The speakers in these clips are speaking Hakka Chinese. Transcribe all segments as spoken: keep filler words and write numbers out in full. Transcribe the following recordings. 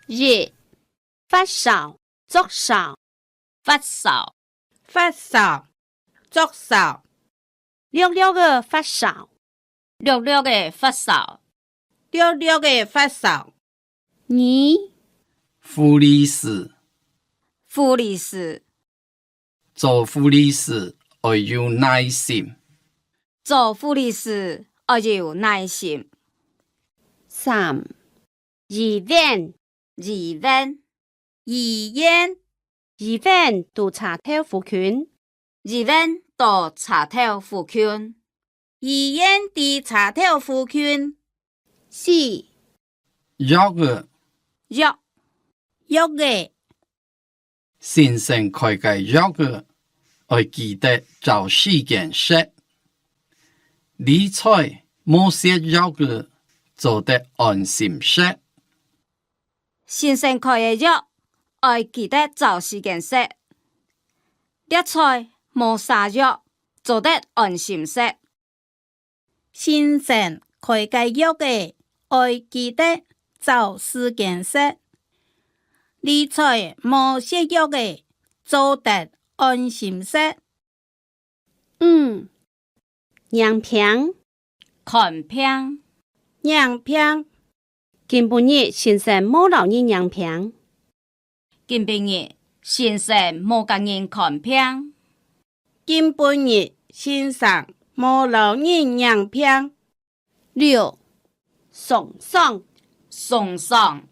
一、發燒，作燒。發燒。發燒，作燒。略略个發燒。略略个發燒。略略个發燒。二、護理師。護理師。做護理師愛有耐心。做護理師愛有耐心。三、醫院。醫院。醫院。醫院在車頭附近。醫院在車頭附近。醫院在車頭附近。四、藥仔。藥。藥仔。先生開个藥仔，愛記得照時間食。這菜無食藥仔，做得安心食。先生開个藥，愛記得照時間食。這菜無瀉藥，做得安心食。 先生開个藥仔，愛記得照時間食。這菜無食藥仔，做得安心食。五、看病。看病。看病。今晡日先生無摎你看病。 今晡日先生無摎人看病。今晡日先生無摎人看病。六、鬆爽。鬆爽。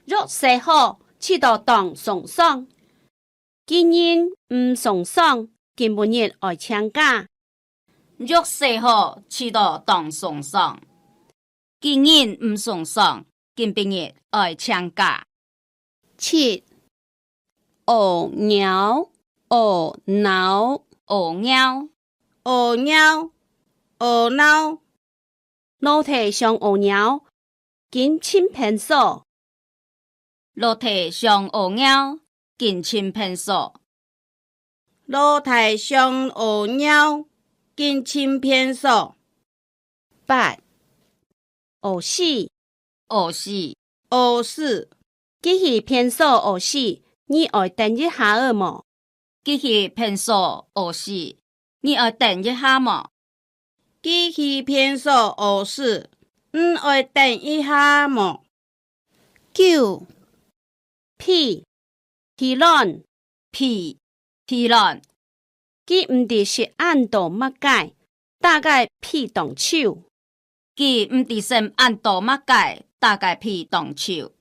藥食好，試著當鬆爽。既然毋鬆爽，今晡日愛請假。藥食好，試著當鬆爽。既然毋鬆爽，今晡日愛請假。 七、屙尿、屙腦。屙尿。屙尿。屙腦。老弟想屙尿，緊尋便所。老弟想屙尿，緊尋便所。老弟想屙尿，緊尋便所。八、屙屎。屙屎。屙屎。佢去便所屙屎，你愛等一下仔無？佢去便所屙屎，你愛等一下無？佢去便所屙屎，你愛等一下無？九、 屁，屁卵。屁，屁卵。佢毋知食恁多麼个，打个屁當臭。佢毋知食恁多麼个，打个屁當臭。